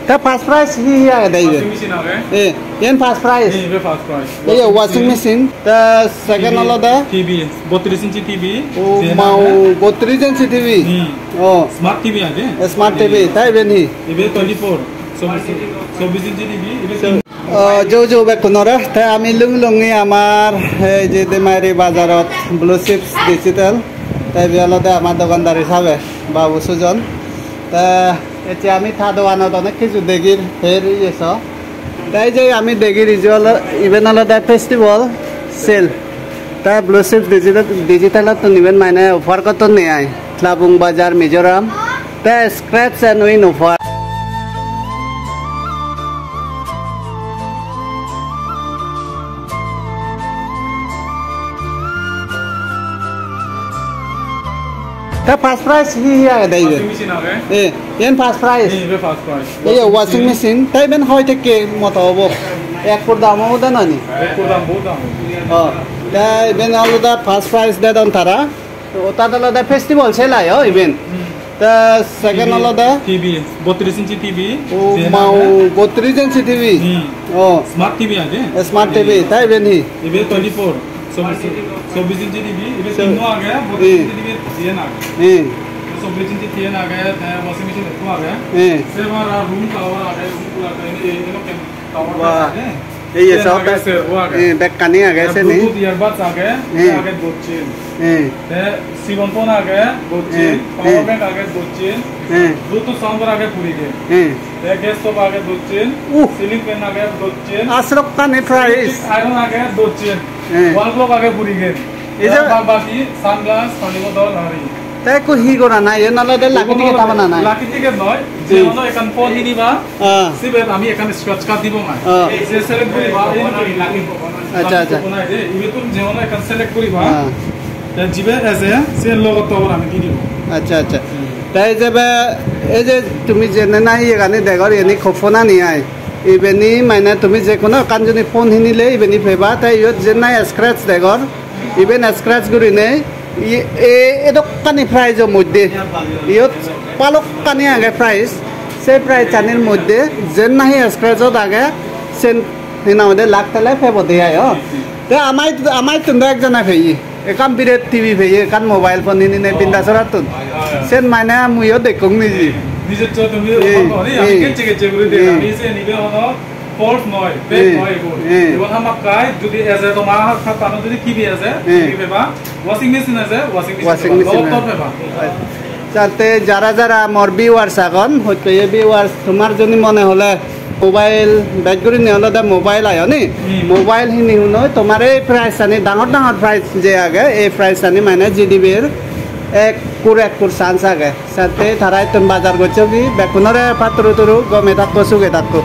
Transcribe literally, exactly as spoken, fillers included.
Ta first prize hi hi agede iben? Washing machine age. Eh, iyen first prize. Eh, ibe first prize. Ei washing machine. Ta second olode? T V, bottrish inchi T V. Oh, mau, bottrish inchi T V. Hmm. Oh. Smart T V age. Smart T V. Ta iben hi? Ibe twenty-four. Chobbish, chobbish inchi T V. Ibe Oh, jo jo bekkunore, te ami lung lungi amar ei je Demari bazarot Blue Chips Digital, te ibe olode amar dogandar hisabe Babu Sujon. Te ecche ami ta doganot onek hissu degir, her iye so. Te ei je ami degir ijo olo, iben olode festival sale. Te Blue Chips Digital, Digitalottun iben mane offer gottonne ai. Tlabung Bazar, Mizoram. Te scratch and win offer. Ta first prize hi hi agede iben? Washing machine age. Eh, iyen first prize. Eh, ibe first prize. Ei washing machine. Ta iben hoi tekke moto obo? Ekkur dam obo de noi ni? Ekkur dam, bohut dam obo. Oh, ta iben olode first prize dedon tara. To otat olode festival sale ai, oh, iben. Hmm. Ta second olode? T V, bottrish inchi T V. Oh, mau, bottrish inchi T V. Hmm. Oh. Smart T V age. Smart T V, ta iben hi? Ibe twenty-four. Chobbish, chobbish inchi T V, ibe tinno age, bottrish inchi T V diyen age. Hmm. Chobbish inchi diyen age, te washing machine ekko age. Hmm. Se aro room tower age, room cooler age, ei, ei, ei, Wah. Ei, ei, servo age. Eh, bekkani age seni. Bluetooth earbuds age, eh, age docchen. Eh. Te sigon phone age docchen, eh, power bank age docchen, eh, Bluetooth sound bar age kuri gen. Eh. Te gas stove age docchen, uh, ceiling fan age docchen. Asrokkani price. Iron age docchen. Eh. Wall clock age kuri gen. Ei je ba-, baki sunglass, pani bodol, aro hi? Te ekku hi gorana, iyen olode lucky ticket habana nai? Lucky ticket noi, je hono ekkan phone hiniba, ah, sibet ami ekkan scratch card dibo nai. Ah. Je select guriba, ei lucky. Accha, accha. Ibettun je hono ekkan select guriba. Ah. Te jibe eje, se logot tobor ami di dibo. Accha, accha. Hmm. Te ei je be, ei je tumi jene nahi iyegani degor, iyeni coupon ani ai. Ibeni mane tumi je hono ekkan jodi phone hinile ibeni peba, te iyot je nahi scratch degor, iben scratch gurinei, i-, e-, edokkani prize-o moddhe. Iyot balokkani age prize. Se prize-anir moddhe jen nahi scratch-ot age, sen hi nang hoide lakh tele pebo de ai, oh. Te amai, amaittun do ekjone peye. Ekkan biret T V peye, ekkan mobile phone hinine Bindasorattun. Sen mane muiyo dekkong niji. Nije to tumi, eh, ami, eh, kecche kecche guri de, eh, ami se nibe hono False noi, fake noi igun. Eh. Igun hamakkai jodi eje tomar hattano jodi T V eje, eh, T V peba, washing machine eje, washing machine peba, logot tor peba. Jate jara jara mor viewers agon, hotte ye viewers tomar jodi mone hole mobile bej gurinei olode mobile ayo ni? Hmm. Mobile hini hunoi tomar ei prize ani dangor dangor prize je age, ei prize ani mane G D B-r ekkur ekkur chance age. Sette tara ittun bazar gocchogi, bekkunore patturu turu, gome thakko, suge thakko.